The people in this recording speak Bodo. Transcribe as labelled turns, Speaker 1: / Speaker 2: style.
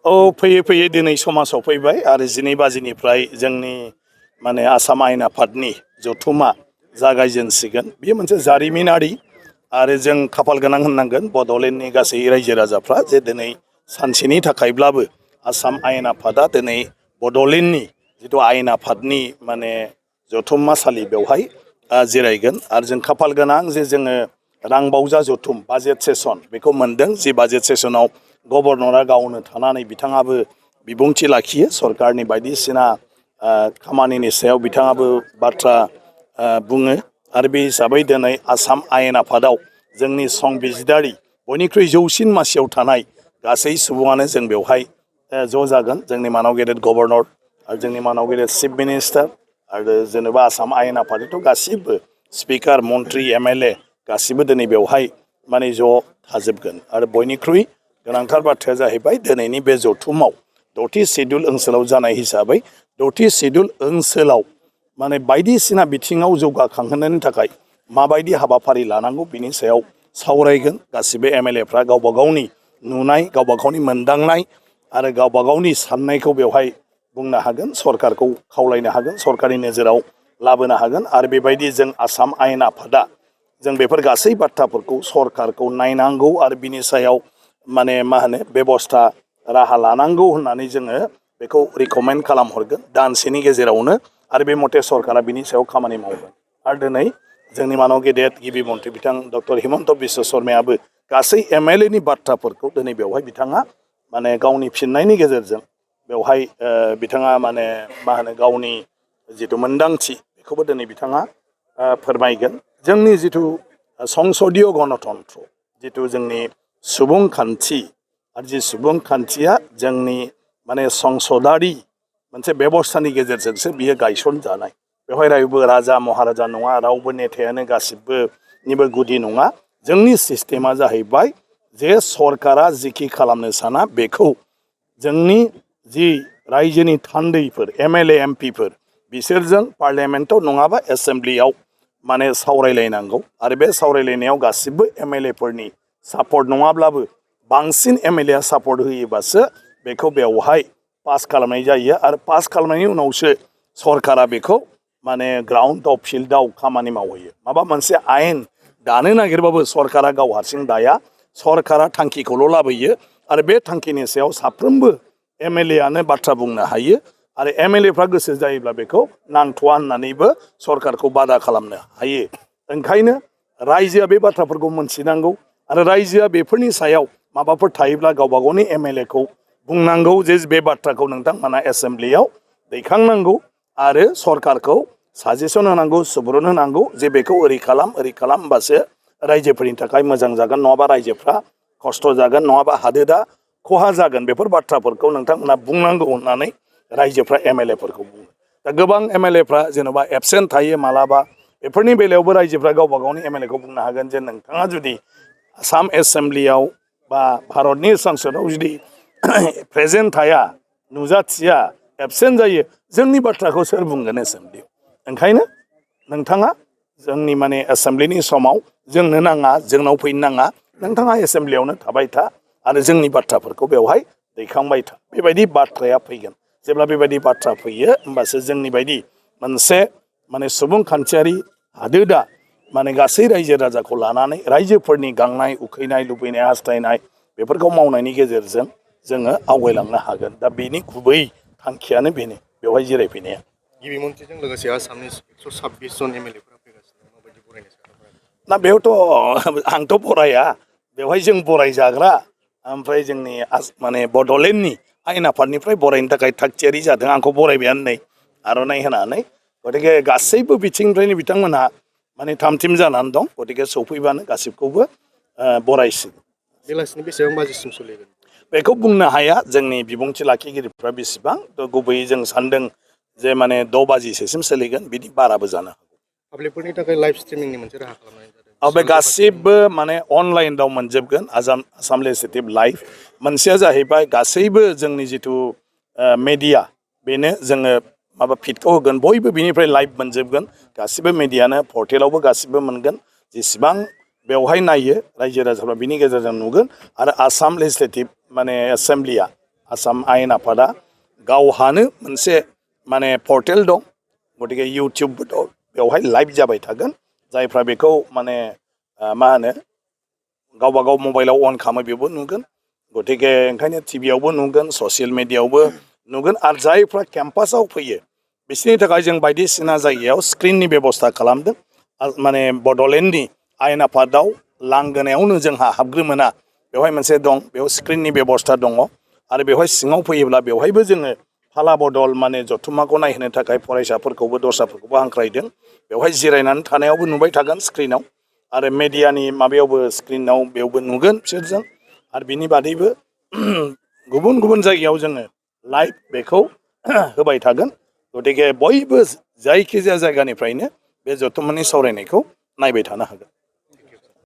Speaker 1: औ फैयै फैयै दिनै समाजाव फैबाय आरो 12 बाजिनिफ्राय जोंनि माने आसाम आयेन आफादनि जथुमा जागायजेनसिगोन। बेयो मोनसे जारिमिनारि आरो जों खाफाल गोनां होननांगोन बड'लेण्डनि गासै रायजो राजाफ्रा जे दिनै सानसेनि थाखायब्लाबो आसाम आयेन आफादा दिनै बड'लेण्डनि जिथु आयेन आफादनि माने जथुम्मासालि बेवहाय जिरायगोन आरो जों खाफाल गोनां जे जोङो रांबावजा जथुम बाजेट सेसन बेखौ मोनदों। जि बाजेट सेसनाव गभर्नरा गावनो थानानै बिथाङाबो बिबुंथि लाखियो सरकारनि बायदिसिना खामानिनि सायाव बिथाङाबो बाथ्रा बुङो आरो बे हिसाबै दिनै आसाम आयेन आफादाव जोंनि संबिजिदारि बयनिख्रुइ जौसिन मासियाव थानाय गासै सुबुङानो जों बेवहाय ज' जागोन। जोंनि मानाव गेदेर गभर्नर आरो जोंनि मानाव गेदेर चिफ मिनिस्टार आरो जेनेबा आसाम आयेन आफादथ' गासिबो स्पिकार मन्त्रि MLA गासिबो दिनै बेवहाय माने ज' थाजोबगोन आरो बयनिख्रुइ गोनांथार बाथ्राया जाहैबाय दिनैनि बे जथुमाव 10थि सिडुल ओनसोलाव जानाय हिसाबै 10थि सिडुल ओनसोलाव माने बायदिसिना बिथिङाव जौगाखांहोनायनि थाखाय माबायदि हाबाफारि लानांगौ बिनि सायाव सावरायगोन। गासिबो MLAफ्रा गावबा गावनि नुनाय गावबा गावनि मोनदांनाय आरो गावबा गावनि साननायखौ बेवहाय बुंनो हागोन, सरकारखौ खावलायनो हागोन, सरकारनि नोजोराव लाबोनो हागोन आरो बेबायदि जों आसाम आयेन आफादा जों बेफोर गासै बाथ्राफोरखौ सरकारखौ नायनांगौ आरो बिनि सायाव माने मा होनो बेबस्था राहा लानांगौ होननानै जोङो बेखौ रिकमेन्ड खालामहरगोन दानसेनि गेजेरावनो आरो बे मथे सरकारा बिनि सायाव खामानि मावगोन। आरो दिनै जोंनि मानाव गेदेर गिबि मन्थ्रि बिथां डक्टर हिमन्त बिश्व शर्मायाबो गासै MLAनि बाथ्राफोरखौ दिनै बेवहाय बिथाङा माने गावनि फिननायनि गेजेरजों बेवहाय बिथाङा माने मा होनो गावनि जिथु मोनदांथि बेखौबो दिनै बिथाङा फोरमायगोन। जोंनि जिथु संसदीय गणतन्त्र जिथु जोंनि सुबुंखान्थि आरो जि सुबुंखान्थिया जोंनि माने संसदारि मोनसे बेबस्थानि गेजेरजोंसो बियो गायसनजानाय। बेवहाय रावबो राजा महाराजा नङा, रावबो नेथायानो गासिबोनिबो गुदि नङा। जोंनि सिस्टेमा जाहैबाय जे सरकारा जिखि खालामनो साना बेखौ जोंनि जि रायजोनि थान्दैफोर MLA MPफोर बिसोरजों पार्लियामेन्टआव नङाबा एसेम्ब्लियाव माने सावरायलायनांगौ आरो बे सावरायलायनायाव गासिबो MLAफोरनि सापर्ट नङाब्लाबो बांसिन MLA सापर्ट होयोबासो बेखौ बेवहाय पास खालामनाय जायो आरो पास खालामनायनि उनावसो सरकारा बेखौ माने ग्राउन्ड अफ फिल्डआव खामानि मावहैयो। माबा मोनसे आयेन दानो नागिरबाबो सरकारा गाव हारसिं दाया, सरकारा थांखिखौल' लाबोयो आरो बे थांखिनि सायाव साफ्रोमबो MLAआनो बाथ्रा बुंनो हायो आरो MLAफ्रा गोसो जायोब्ला बेखौ नांथ'वा होननानैबो सरकारखौ बादा खालामनो हायो। ओंखायनो रायजोआ बे बाथ्राफोरखौ मोनथिनांगौ आरो रायजोआ बेफोरनि सायाव माबाफोर थायोब्ला गावबा गावनि MLAखौ बुंनांगौ जे बे बाथ्राखौ नोंथांमोना एसेम्ब्लियाव दैखांनांगौ आरो सरकारखौ साजेसन होनांगौ, सुबुरुन होनांगौ जे बेखौ ओरै खालाम होमबासो रायजोफोरनि थाखाय मोजां जागोन, नङाबा रायजोफ्रा खस्थ' जागोन, नङाबा हादोरा खहा जागोन। बेफोर बाथ्राफोरखौ नोंथांमोना बुंनांगौ होननानै रायजोफ्रा MLAफोरखौ बुङो। दा गोबां MLAफ्रा जेन'बा एबसेन्ट थायो मालाबा, बेफोरनि बेलायावबो रायजोफ्रा गावबा गावनि MLAखौ बुंनो हागोन जे नोंथाङा जुदि आसाम एसेम्ब्लियाव बा भारतनि संसदआव जुदि प्रेजेन्ट थाया, नुजाथिया, एबसेन्ट जायो, जोंनि बाथ्राखौ सोर बुंगोन एसेम्ब्लियाव? ओंखायनो नोंथाङा जोंनि माने एसेम्ब्लिनि समाव जोंनो नाङा, जोंनाव फैनो नाङा, नोंथाङा एसेम्ब्लियावनो थाबाय था आरो जोंनि बाथ्राफोरखौ बेवहाय दैखांबाय था। बेबायदि बाथ्राया फैगोन। जेब्ला बेबायदि बाथ्रा फैयो होमबासो जोंनि बायदि मोनसे माने सुबुंखान्थियारि हादोरा माने गासै रायजो राजाखौ लानानै रायजोफोरनि गांनाय उखैनाय लुबैनाय हास्थायनाय बेफोरखौ मावनायनि गेजेरजों जोङो आवगायलांनो हागोन। दा बेनि गुबै थांखियानो बेनो बेवहाय जिरायफैनाया।
Speaker 2: गिबि मन्थ्रिजों लोगोसे आसामनि 126 जन MLAफोरा फैगासिनो, माबायदि बरायनो सानदों?
Speaker 1: ना बेयावथ' आंथ' बराया, बेवहाय जों बरायजाग्रा ओमफ्राय जोंनि माने बड'लेण्डनि आयेन आफादनिफ्राय बरायनो थाखाय थागथियारि जादों। आंखौ बरायबायानो नै आर'नाइ होनानै। गतिके गासैबो बिथिंनिफ्रायनो बिथांमोनहा माने थामथिम जानानै दं। गतिके सौफैबानो गासिबखौबो बरायसिगोन।
Speaker 2: बेलासिनि बेसेबां बाजिसिम सोलिगोन?
Speaker 1: बेखौ बुंनो हाया जोंनि बिबुंथि लाखिगिरिफ्रा बेसेबां, गुबैयै जों सानदों जे माने 6 बाजिसोसिम सोलिगोन, बिदि बाराबो जानो हागौ।
Speaker 2: पाब्लिकफोरनि थाखाय लाइभ स्ट्रिमिंनि मोनसे राहा खालामनाय जादों।
Speaker 1: बे गासिबो माने अनलाइनाव मोनजोबगोन आसाम लेजिस्लेटिभ लाइभ। मोनसेया जाहैबाय गासैबो जोंनि जिथु मेडिया बेनो जोङो माबा फिडखौ होगोन, बयबो बिनिफ्राय लाइभ मोनजोबगोन। गासिबो मेडियानो पर्टेलावबो गासिबो मोनगोन। जेसेबां बेवहाय नायो रायजो राजाफ्रा बिनि गेजेरजों नुगोन आरो आसाम लेजिस्लेटिभ माने एसेम्ब्लिया आसाम आयेन आफादा गावहानो मोनसे माने पर्टेल दं गतिके इउटिउबबो दं बेवहाय लाइभ जाबाय थागोन जायफ्रा बेखौ माने मा होनो गावबा गाव मबाइलाव अन खालामो बेबो नुगोन गतिके ओंखायनो टिभियावबो नुगोन ससियेल मिडियायावबो नुगोन आरो जायफ्रा केम्पासाव फैयो बिसोरनि थाखाय जों बायदिसिना जायगायाव स्क्रिननि बेब'स्था खालामदों माने बड'लेण्डनि आयेन आफादाव लांगोनायावनो जोंहा हाबग्रो मोना बेवहाय मोनसे दं बेयाव स्क्रिननि बेब'स्था दङ आरो बेवहाय सिङाव फैयोब्ला बेवहायबो जोङो फाला बदल माने जथुम्माखौ नायहोनो थाखाय फरायसाफोरखौबो दस्राफोरखौबो हांख्रायदों बेवहाय जिरायनानै थानायावबो नुबाय थागोन स्क्रिनाव आरो मेडियानि माबायावबो स्क्रिनाव बेयावबो नुगोन बिसोरजों आरो बिनि बादैबो गुबुन गुबुन जायगायाव जोङो लाइभ बेखौ होबाय थागोन गतिके बयबो जायखिजाया जायगानिफ्रायनो बे जथुम्मानि सावरायनायखौ नायबाय थानो हागोन